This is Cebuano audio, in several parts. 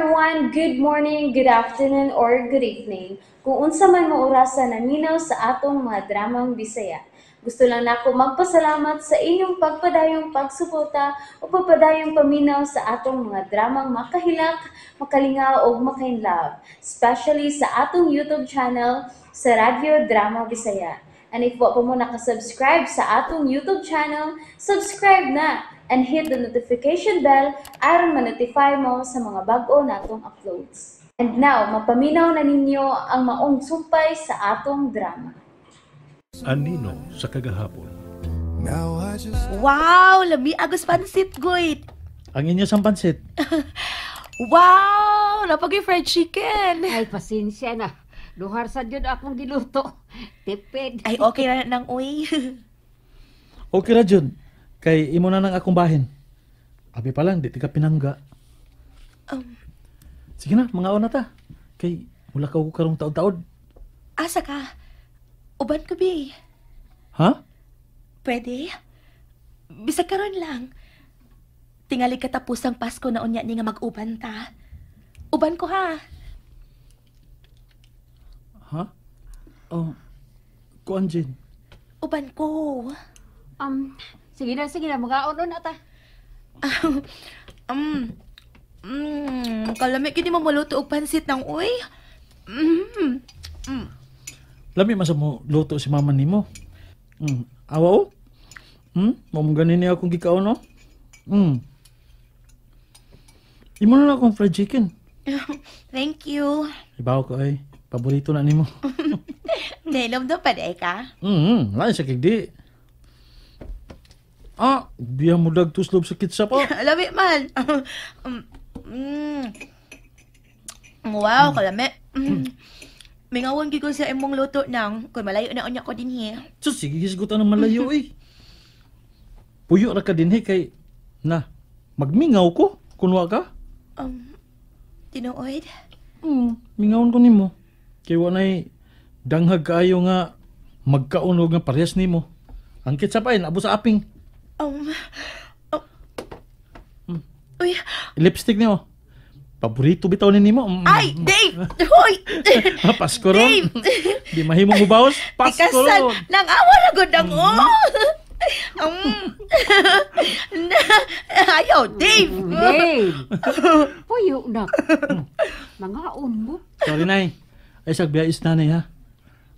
Everyone! Good morning, good afternoon, or good evening. Kung unsa man mo orasa naminaw sa atong mga dramang Bisaya. Gusto lang nako magpasalamat sa inyong pagpadayong pagsuporta o pagpadayong paminaw sa atong mga dramang makahilak, makalingaw ug makainlove, especially sa atong YouTube channel sa Radyo Drama Bisaya. And if wa pa mo nakasubscribe sa atong YouTube channel, subscribe na and hit the notification bell aron ma-notify mo sa mga bag-o natong uploads. And now, mapaminaw na ninyo ang maong sumpay sa atong drama. Anino sa kagahapon. Wow, lami agos pansit goit. Ang inyo sang pansit. Wow, napagay fried chicken. Ay, pasensya na. Luhar sa jud akong giluto. Tipid. Ay, okay na nang uy. Okay ra jud. Kay imo na nang akong bahin. Abi pa lang, di ka pinangga. Sige na, mga na ta. Kay mula ka ko karong taod-taod. Asa ka? Uban ko bi. Ha? Pwede? Bisag karon lang. Tingali katapos ang Pasko na unya ni nga mag-uban ta. Uban ko ha. Ha? Oh. Kuan Jane. Uban ko. Sige na, sige na. Mga na ta. Kalami kini mo maluto og pansit ng uy. Lami man sa mo luto si mama nimo. Awa oh. Mao mo ganin niya akong gikaon no. Imo na lang akong fried chicken. Thank you. Ibaw ko ay paborito na nimo. Nainom daw pa di ka? Lain sa kigdi. Ah, biya mo dag tuslob sa kitsap oh. Lami man. Wow, kalami. Mingawan gyud ko sa imong luto nang kung malayo na unya ko dinhi. Sus, sige hisgutan ng malayo eh. Puyo ra ka dinhi kay na magmingaw ko kunwa ka. Tinuod. Mingawon ko nimo. Kay wa nay danghag kaayo nga magkaon og nga parehas nimo. Ang kitsap ay naabot sa aping. Oh. Uy, Lipstick nimo. Paborito bitaw ni nimo. Ay, Dave! Hoy! Ah, Pasko ron. Dave! Di mahimo mo bawas. Pasko Ikasal, ron. nang awa na gud ang oh. Ayaw, Dave! Dave! Puyo na. Mangaon mo. Sorry, Nay. Ay, sagbiya is nanay, ha.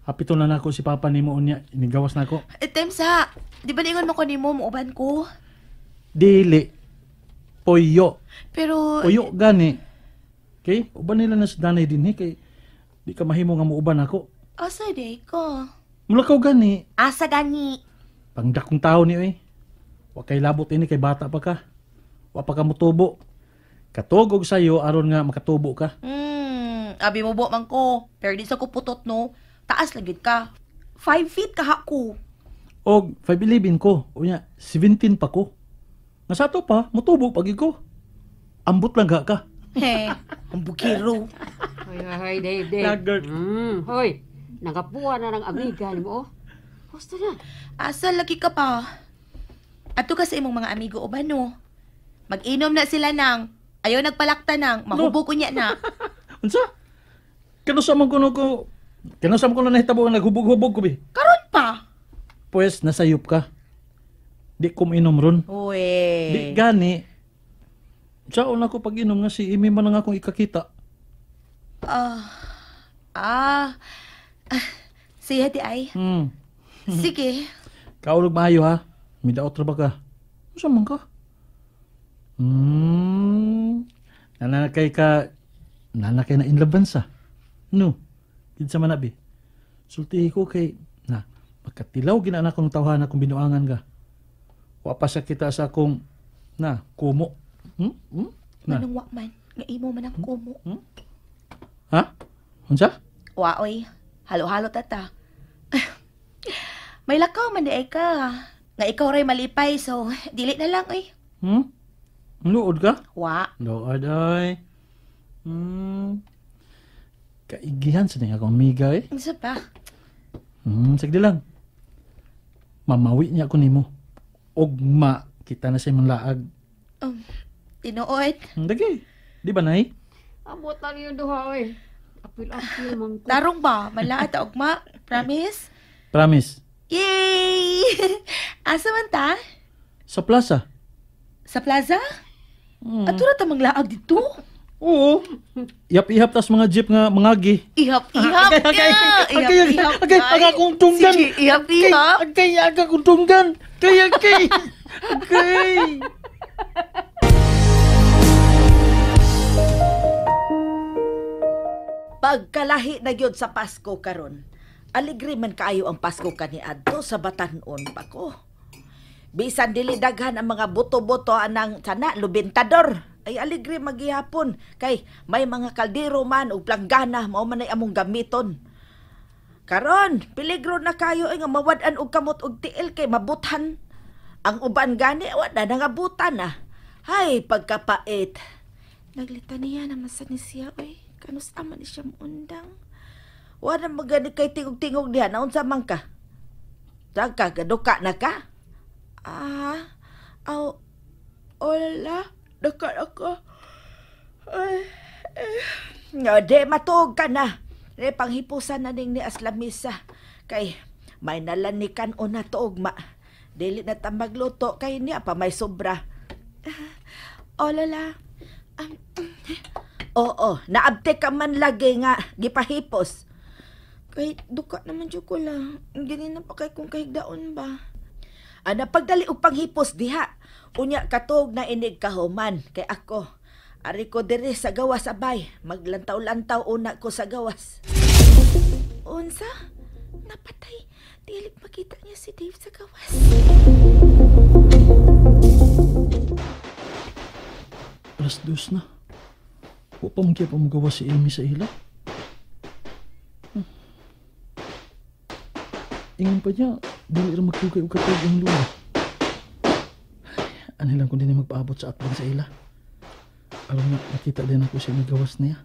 Hapito na nako si Papa nimo unya. Inigawas nako. Eh, Temsa, di ba ningon mo ko nimo, muuban ko? Dili. Puyo. Pero, Puyo gani. Okay? Uban nila na sa danay din, eh. Kay di ka mahimo nga muuban ako. Asa day ko? Mulakaw gani. Asa gani? Pangdakong tao ni, eh. Wa kay labot ini kay bata pa ka. Wa pa ka mutubo. Katugog sayo aron nga makatubo ka. Abi mo man ko. Pero di sa ko putot, no? Taas lang gid ka. 5 feet kaha ko. Og 5'11 ko. Unya, 17 pa ko. Nga sa ato pa, mutubo pag ko. Ambot lang ga ka. He, ang bukiro. Hoy, hoy, hoy, Dave, Dave. Laggard. Hoy, nakapuha na ng amiga nimo, oh. Gusto na. Asa lagi ka pa? Ato ka sa imong mga amigo o ba, no? Mag-inom na sila nang. Ayaw nagpalakta nang. Mahubog ko niya na. Unsa? Kano sa man kuno ko? Kano sa man kuno nahitabo ang naghubog-hubog ko bi? Karon pa. Pues nasayop ka. Di ko mainom ron. Uy. Di gani. Sa una ko pag-inom nga si Imi man ang akong ikakita. Ah. Ah. Ah, siya di ay. Sige. Kaulog maayo ha. Midaot ra ba ka? Unsa man ka? Nanakay ka nanakay na inlaban sa. No. Kinsa man na bi? Sultihi ko kay na makatilaw gina na akong tawhana kung binuangan ka. Wa pa sa kita sa akong na kumo. Na. Manong wa man. Nga imo man ang kumo. Ha? Unsa? Wa oy. Halo-halo tata. May lakaw man di ay ka. Nga ikaw ray malipay so dili na lang oy. Luod ka? Wa. Luod ay. Kaigihan sa niya akong amiga eh. Unsa pa? Sige lang. Mamawi niya ako nimo. Ugma kita na sa imong laag. Tinuod. Dagi. Di ba, Nay? Amot na yung duha, oy. Apil-apil man ko. Tarong ba? Malaat ugma. Promise? Promise. Yay! Asa man ta? Sa plaza. Sa plaza? Ato ra ta manglaag dito? Oo. Ihap-ihap tas mga jeep nga mangagi. Ihap-ihap. Agay, agay, Ihap-ihap. agay, agay akong tunggan. Sige, ihap-ihap. Agay, agay akong tunggan. Agay, agay. Agay. Pagkalahi na gyud sa Pasko karon. Aligre man kaayo ang Pasko kaniadto sa batan-on pa ko. Bisan dili daghan ang mga buto-buto anang sana lubintador. Ay aligre magihapon kay may mga kaldero man ug planggana mao man ay among gamiton. Karon, peligro na kayo ay nga mawad-an og kamot og tiil kay mabuthan. Ang uban gani wa na nangabutan na. Hay pagkapait. Naglita niya naman sa ni siya, oy. Kanus ama ni siya muundang. Wa na magani kay tingog-tingog diha naunsa man ka? Dagka gaduka na ka? Ah, aw, wala. Daka ako. Ay, Nga, di matuog ka na. Di panghipusan na ning ni Aslamisa. Kay may nalanikan o na tuog ma. Dili na ta magluto kay niya pa may sobra. Oh, Lola. Oo, naabte ka man lagi nga gipahipos. Kay duka naman jud ko la. Ganin na pa kay kung kahigdaon ba. Ana pagdali og panghipos diha. Unya katuog na inig kahuman kay ako. Ari ko diri sa gawas abay. Maglantaw-lantaw una ko sa gawas. Unsa? Napatay. Dili makita niya si Dave sa gawas. 2:00 na. Wa pa man kaya pa magawa si Amy sa ila. Ingon pa niya, dili ra magtugay og katog ang lula. Ano lang kung di na magpaabot sa atbang sa ila. Aron nga, nakita din ako siya nagawas niya.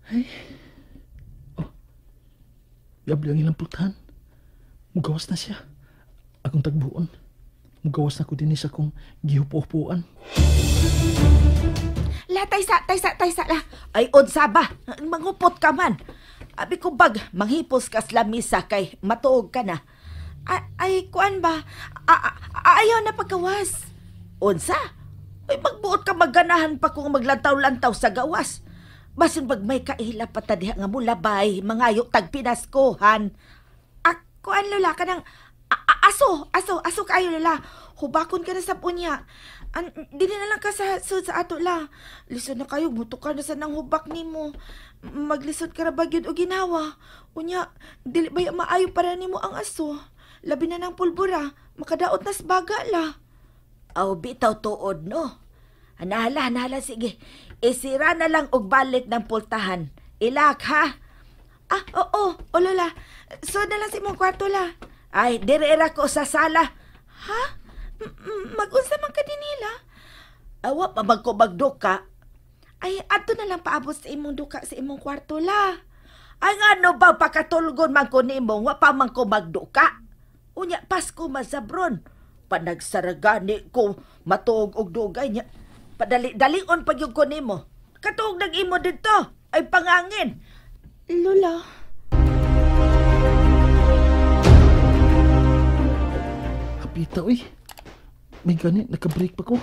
Ay. Oh. Gabli ang ilang pultahan. Mugawas na siya. Akong tagbuon. Mugawas na ko din sa akong gihupo-hupuan. La, taysa, taysa, taysa, la. Ay, unsa ba? Mangupot ka man. Abi ko bag, manghipos ka sa lamisa kay matuog ka na. Ay, kuan ba? Ayaw na paggawas. Unsa? Ay, magbuot ka magganahan pa kung maglantaw-lantaw sa gawas. Basin bag may kaila pa ta diha nga mulabay, mangayo tagpinaskuhan. Kuan, Lola, kanang aso, aso, aso kayo, Lola. Hubakon ka na sa punya. Dili na lang ka sa sud sa ato, la. Lisod na kayo, mutukar na sa nang hubak nimo. Maglisod ka ra ba gyud og ginawa? Unya, dili ba maayo para nimo ang aso? Labi na ng pulbura, makadaot na sa baga, la. Aw, bitaw tuod, no? Anahala, anahala, sige. Isira na lang og balik ng pultahan. Ilak, ha? Ah, oo, o Lola. Sud na lang sa imong kwarto, la. Ay, dire-era ko sa sala. Ha? Mag-unsa man ka dinila? Awa pa magkubagduka. Ay, adto na lang paabot sa imong duka sa imong kwarto, la. Ay, ngano ba pakatulgon man ko nimo, wa pa man ko magduka. Unya, Pasko man sa bron. Panagsaragani ko matuog og dugay niya. Padali-dalion pag yung ko nimo. Katuog nag imo dito. Ay, pangangin. Lola. Hapita, uy. May gani, nagka-break pa ko.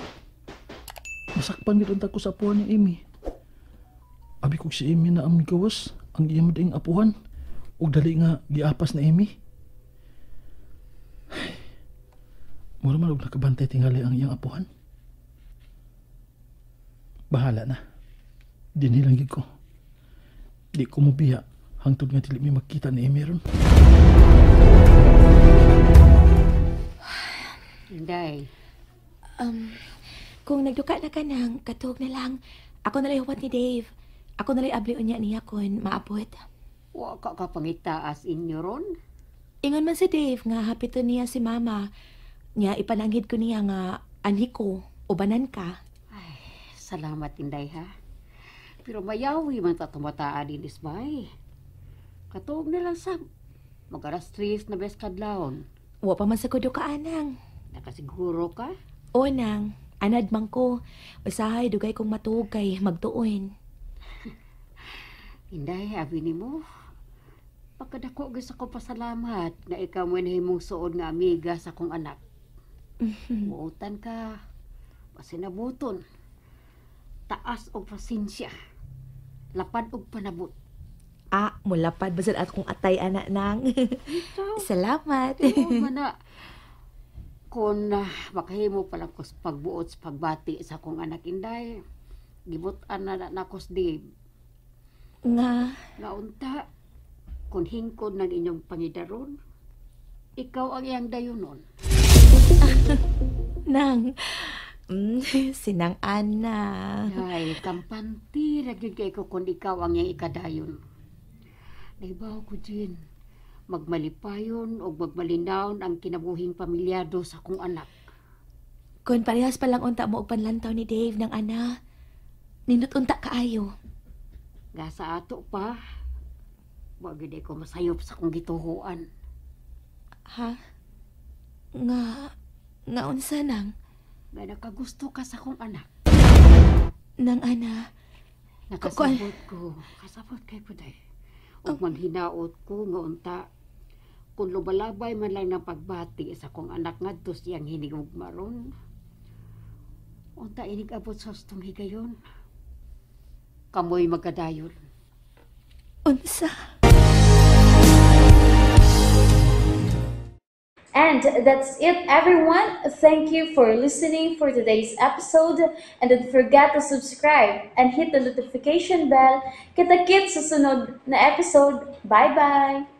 Masakpan gid unta ko sa apuhan ni Amy. Abi kog si Amy na ang gawas, ang iya madaing apuhan. Ug dali nga giapas na Amy. Ay, mura man og nakabantay tingali ang iyang apuhan. Bahala na. Dinhi lang gid ko. Di ko mobiya hangtod nga dili mi magkita ni Amy ron. Inday. Kung nagduka na ka nang, katuog na lang. Ako na lang huwat ni Dave. Ako na lang abli unya niya kung maabot. Wa ka ka pangitaas inyo ron? Ingon man si Dave nga hapito niya si Mama. Nya ipananghid ko niya nga anhi ko, ubanan ka. Ay, salamat Inday ha. Pero mayawi man ta tumataan din isbay. Katuog na lang sab. Mag-alas 3 na bes kadlawon. Wa pa man sa kudo ka anang. Nakasiguro ka? O nang, Anad man ko. Usahay dugay kong matuog kay magtuon. Inday, abi nimo. Pagkadako gyud sa ko pasalamat nga ikaw mo nahimong suod nga amiga sa akong anak. Buotan ka, pasinabuton. Taas og pasensya. Lapad og panabot. Ah, mulapad ba sad akong atay ana, Nang? Salamat. Tinuod man na. Kung makahimo pa lang ko sa pagbuot sa pagbati sa akong anak, Inday, gibut-an na na nako sa Dave. Nga? Nga unta, kung hingkod ng inyong pangidaron, ikaw ang iyang dayunon. Nang, sinang Ana. Ay, kampante ra gyud kay ko kung ikaw ang iyang ikadayon. Naibaw ko, Jean. Magmalipayon o magmalinawon ang kinabuhing pamilyado sa akong anak. Kung parehas pa lang unta mo og panlantaw ni Dave, Nang Ana, nindot unta kaayo. Nga sa ato pa, wa gyud ko masayop sa akong gituhuan. Ha? Nga unsa, Nang? Nga nakagusto ka sa akong anak. Nang Ana. Nakasabot ko. Kasabot kay ko, day. Ug manghinaot ko nga unta kung lubalabay man lang ng pagbati sa akong anak ngadto sa iyang hinigugma ron. Unta inig abot sa hustong higayon, kamoy magkadayon. Unsa? And that's it, everyone. Thank you for listening for today's episode. And don't forget to subscribe and hit the notification bell. Kita-kits sa sunod na episode. Bye-bye!